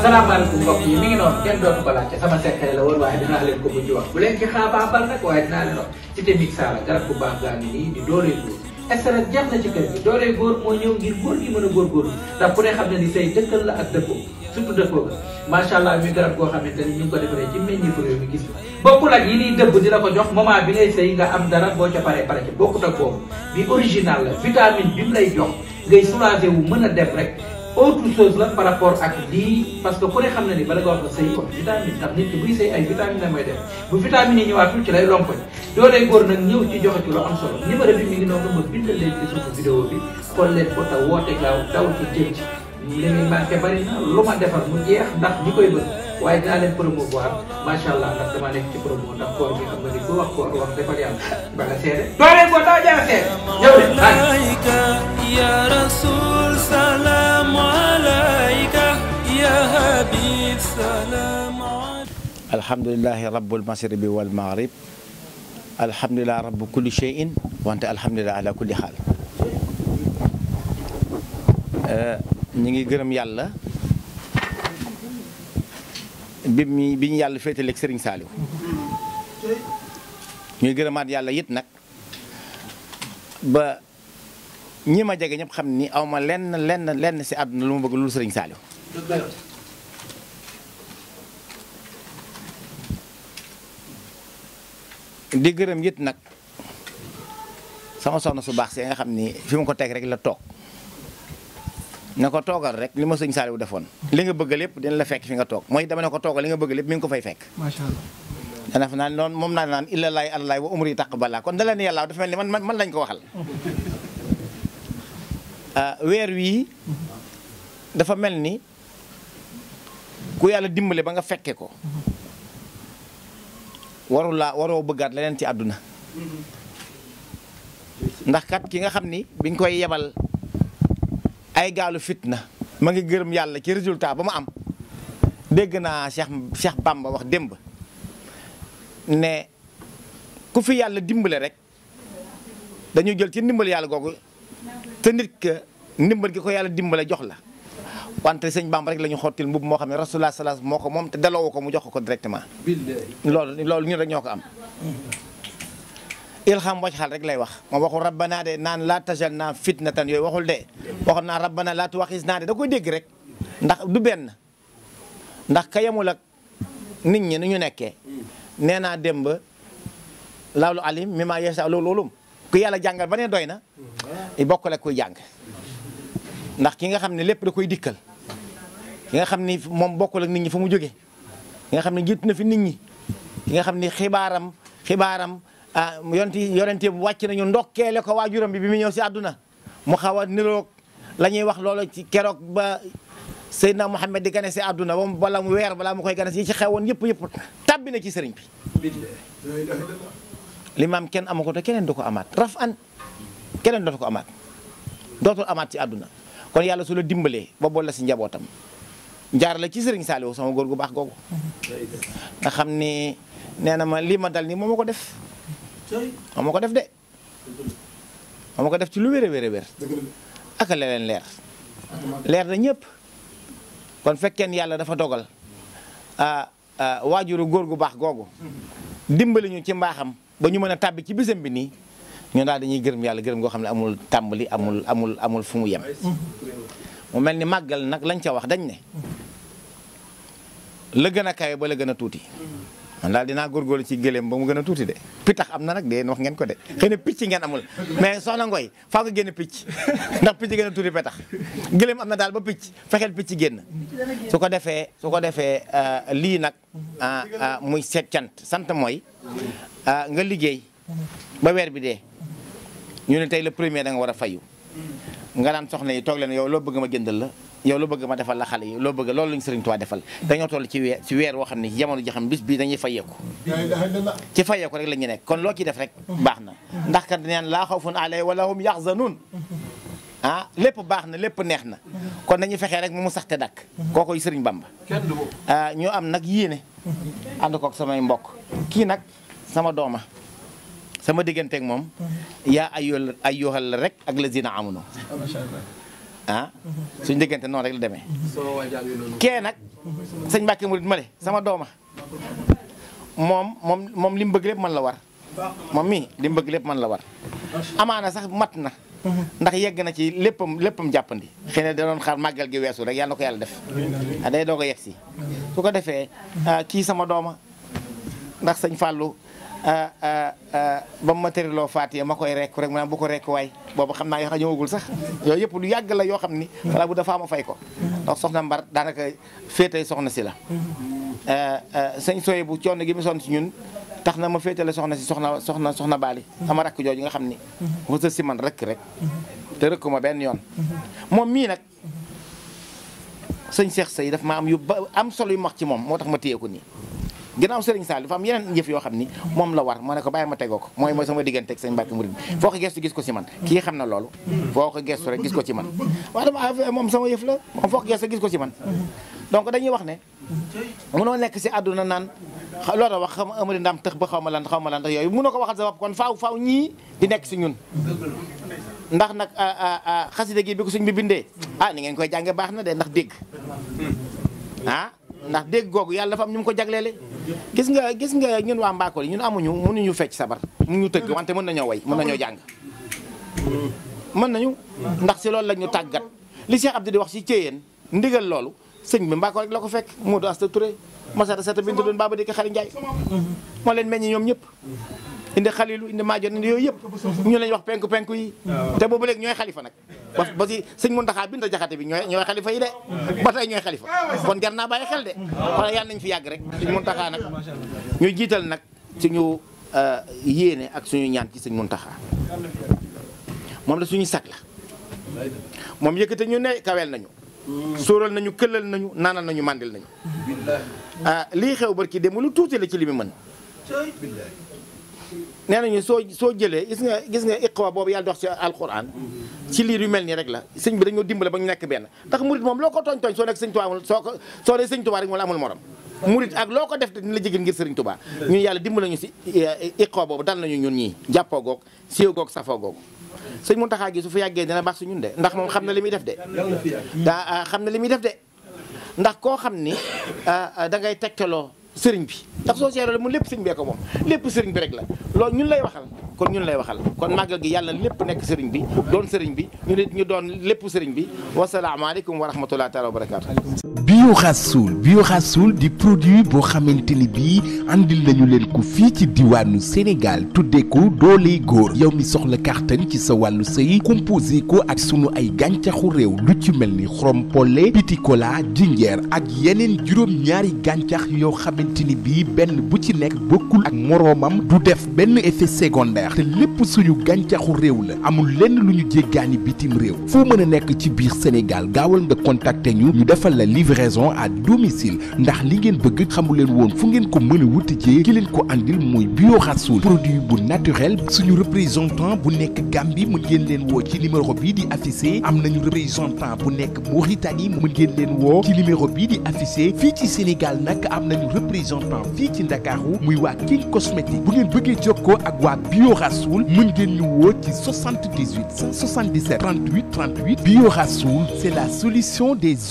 salaamaaleykum mbokk yi mi ngi noonu kenn dootu ko laajte sama secret la woon waaye dinaa leen ko mujj wax bu leen ci xaabaabal nag waaye dinaa leen wax Cité Mixta la garab bu baax gaa ngi nii di dooley góor estaret jeex na ci kër gi dooley góor moo ñëw ngir góor gi mën a góorgóorlu ndax ku ne xam ne ni say dëkkal la ak dëppoo surtout dëppoo ga macha allah muy garab goo xamante ni ñu ngi ko defaree ci meññeefu réew mi gis nga bokkul ak yi niy dëbb di la ko jox moment bi ngay sëy nga am dara boo ca paree pare ci bokkut ak boobu bi original la vitamine bi mu lay jox ngay soulager wu mën a dem rek autre chose la par rapport ak lii parce que ku ne xam na ni bala nga wax la sëy kon vitamine ndax nit ki buy sëy ay vitamine la mooy def bu vitamine yi ñëwaatul ci lay lompoñ dooley góor nag ñëw ci joxe ci lu am solo numéro bi mi ngi noonu ma bindal leen ci suufu vidéo bi xool leen ko te woote gaaw daw ci jëm ci li muy manqué bari na lu ma defar mu jeex ndax ñi koy bëgg waaye dinaa leen promouvoir macha allah ndax dama nekk ci promo ndax koor bi xam nga ni ku wax koor wax defal yàlla ba nga seede dooley góor daa jara seede ñëw de ya rasul salam alayka ya habib salam alhamdulillahi rabbul masribi wal maghrib alhamdulillah rabbu kulli shay'in wante alhamdulillah ala kulli xaal ñi ngi gërëm yàlla bi ñu yàlla féetaleeg Serigne Saliou ñuy gërëmaat yàlla it nag ba ñi ma jege ñëpp xam ni aw ma lenn si àdduna lu ma bëgg lu Serigne Saliou di gërëm it nag sama soxna su baax see nga xam ni fi ma ko teg rek la toog na ko toogal rek li ma sëñ Saliou defoon li nga bëgg lépp dina la fekk fi nga toog mooy dama ne ko toogal li nga bëgg lépp mi ngi ko fay fekk. macha allah. dana fa naan noonu moom naa naan illa laay àllaay wa umri taqabbala kon da leen yàlla dafa mel ni man lañ ko waxal. weer wii dafa mel ni ku yàlla dimbale ba nga fekke ko waroo bëggaat leneen ci àdduna ndax kat ki nga xam ni biñ koy yebal. ay gaalu fitna ma ngi gërëm yàlla ci résultat ba ma am dégg naa Cheikh Bamba wax démb ne ku fi yàlla dimbale rek dañuy jël ci ndimbal yàlla googu te nit ka ndimbal gi ko yàlla dimbale jox la wante sëñ Bamba rek la ñu xottil mbubb moo xam ne rasulullah sallallahu moo ko moom te daloo ko mu jox ko directement loolu ñun rek ñoo ko am ilham waj xal rek lay wax ma waxul rabbana de naan laa tajal naa fitnatan yooyu waxul de waxul naa rabbana laa tuwaxis naa de da koy dégg rek ndax du benn ndax ka yemul ak nit ñi nu ñu nekkee nee naa démb lawlu alim mi ma yeesa loolu ku yàlla jàngal ba ne doy na bokkul ak kuy jàng ndax ki nga xam ne lépp da koy dikkal ki nga xam ni moom bokkul ak nit ñi fa mu jóge ki nga xam ne jiitu na fi nit ñi ki nga xam ni xibaaram yonente bu wàcc nañu ndokkeele ko waajuram bi mu ñëw si àdduna mu xaw a niroog la ñuy wax loolu ci keroog ba Seydina Mouhamed di gane si àdduna ba wala mu weer balaa mu koy gane si yi ci xewoon yëpp tàbbi na ci sëriñ bi limaam kenn amu ko te keneen du ko amaat raf an keneen dootu ko amaat dootul amaat ci àdduna kon yàlla su la dimbalee ba boole la si njabootam jaar la ci sëriñ Saliou sama góor gu baax googu nga xam ni nee na ma lii ma dal nii moo ma ko def moo ma ko def de moo ma ko def ci lu wér a wér ak la leen leer na ñëpp kon fekkeen yàlla dafa dogal waajuru góor gu baax googu dimbali ñu ci mbaaxam ba ñu mën a tàbbi ci bisam bi nii ñun daal dañuy gërëm yàlla gërëm goo xam ne amul tàmbali amul fu mu yem mu mel ni màggal nag lañ ca wax dañ ne la gën a kawe ba la gën a tuuti man daal dinaa góorgóorlu ci gëléem ba mu gën a tuuti de pitax am na nag de wax ngeen ko de xëy na picc ngeen amul mais soxna Ngoy faa nga génn picc ndax picc gën a tuuti petax gëléem am na daal ba picc fexeel picc génn su ko defee lii nag muy seet sant mooy nga liggéey ba weer bi dee ñu ne tey le premier da nga war a fayu nga naan soxna yi toog leen yow loo bëgg ma jëndal la yow loo bëgg ma defal la xale yi loo bëgg loolu lañu Sëriñ Tuubaa defal dañoo toll ci weer woo xam ne jamono ji xam bis bii dañuy fayeeku ci fayeeku rek la ñu nekk kon loo ciy def rek baax na ndax kat neen laa xawfun alayhim wala hum yaxzanuun lépp baax na lépp neex na kon nañu fexee rek mu sax te dakk kookoy Sëriñ Bamba ñu am nag yéene ànd kook samay mbokk kii nag sama dooma sama digganteeg moom yaa ayyuhal rek ak lazina amanu suñu diggante noonu rek la demee kee nag sëñ Mbàkke murid ma le sama dooma moom li mu bëgg lépp man la war moom mii li mu bëgg lépp man la war amaana sax mat na ndax yegg na ci léppam jàppandi xëy na da doon xaar màggal gi weesu rek yàlla na ko yàlla def day doog a yegg si su ko defee kii sama dooma ndax sëñ Fallou ba ma tëriloo Faatiya ma koy rekk rek ma bu ko rekk waay boobu xam naa yoo xam ñëwagul sax yooyu yëpp lu yàgg la yoo xam ni wala bu dafa ma fay ko ndax soxna Mbar daanaka féetay soxna si la sëñ Soye bu coono gi mu sonn si ñun tax na ma féetale soxna si soxna Baali sama rakk jooju nga xam ni wasa si man rek te rëkku ma benn yoon moom mii nag sëñ Cheikh Sey daf ma am yu am solo yu wax ci moom moo tax ma téye ko nii ginnaaw Serigne Sall dafa am yeneen yëf yoo xam ni moom la war ma ne ko bàyyi ma tegoo ko mooy sama diggante ak sëñ Mbàkke murid foo ko gestu gis ko ci man kii xam na loolu foo ko gestu rek gis ko ci man waaye dama moom sama yëf la moom foo ko gestu gis ko ci man donc dañuy wax ne mënoo nekk si àdduna naan loolu wax xam amari ndam tëx ba xaw ma lan tax yooyu mënoo ko waxal sa bopp kon faaw ñii di nekk si ñun ndax nag xasida gi bi ko suñ bi bindee ni ngeen koy jànge baax na de ndax dégg ndax dégg googu yàlla dafa am ñu mu ko jagleele gis nga ñun waa Mbakol ñun mënuñu fecc sabar mënuñu tëgg wante mën nañoo way mën nañoo jàng mën nañu ndax si loolu la ñu tàggat li Cheikh Abdou di wax si Céyeen ndigal loolu sëñ bi Mbakol rek la ko fekk Modou Asta Touré Masata Sata Bintu doon Baba Dikk Xali Njaay moo leen meññi ñoom ñëpp indi xalilu indi maajoon indi yooyu yëpp ñu lañ wax penku yi te boobu léegi ñooy xalifa nag ba si sëñ Muntaxa Binta Jaxate bi ñooy xalifa yi de ba tey ñooy xalifa kon jar naa bàyyi xel de xanaa yàlla nañ fi yàgg rek sëñ Muntaxa nag ñu jiital nag suñu yéene ak suñu ñaan ci sëñ Muntaxa moom la suñu sag la moom yëkkate ñu ne kaweel nañu sóoral nañu këllal nañu naanal nañu màndil nañu lii xew barki dem lu tuuti la ci li mu mën nee nañu soo jëlee gis nga iqwa boobu yàlla dox ci alquran ci liir yu mel nii rek la sëñ bi dañoo dimbale ba ñu nekk benn ndax murit moom loo ko tooñ soo nekk sëñ Tuubaa amul soo dee sëñ Tuubaa rek moom la amul morom murit ak loo ko def dina la jigéen ngir sëriñ Tuubaa ñun yàlla dimbale ñu si iqwa boobu dal nañu ñun ñii jàppoo goog siiw goog safoo googu sëñ Muntaxa gi su fa yàggee dina baax su ñun de ndax moom xam na li muy def de xam na li muy def de ndax koo xam ni da ngay tegtaloo sëriñ bi ndax soo seetloo mu lépp sëriñ bee ko moom lépp sëriñ bi rek la loolu ñun lay waxal kon màggal gi yàlla lépp nekk sëriñ bi doon sëriñ bi ñu nit ñu doon lépp sëriñ bi wasalaamaaleykum wa rahmatullahi taala wa barakaatu. Biorasoul di produit boo xamante ni bii andil nañu leen ko fii ci diwaanu Sénégal tuddee ko dooley góor yow mi soxla kàttan ci sa wàllu sëy composé ko ak sunu ay gàncaxu réew lu ci mel ni xorom-polle pitikola jinjeer ak yeneen juróom-ñaari gàncax yoo xamante ni bii benn bu ci nekk bokkul ak moroomam du def benn effet secondaire te lépp suñu gàncaxu réew la amul lenn lu ñu jéggaani bitim réew foo mën a nekk ci biir Sénégal gaawal nga contacter ñu defal la livraison à domicile ndax li ngeen bëgg xamu leen woon fu ngeen ko mën a wutijee ki leen ko andil mooy Biorasoul produit bu naturel suñu représentant bu nekk Gambie mën ngeen leen woo ci numéro bii di affiché am nañu représentant bu nekk Mauritanie mën ngeen leen woo ci numéro bii di affiché fii ci Sénégal nag am nañu représentant fii ci Ndakaaru muy waa King Cosmétique bu ngeen bëggee jokkoo ak waa Biorasoul mën ngeen ñu woo ci 78 177 38 38 Biorasoul c'est la solution des hommes.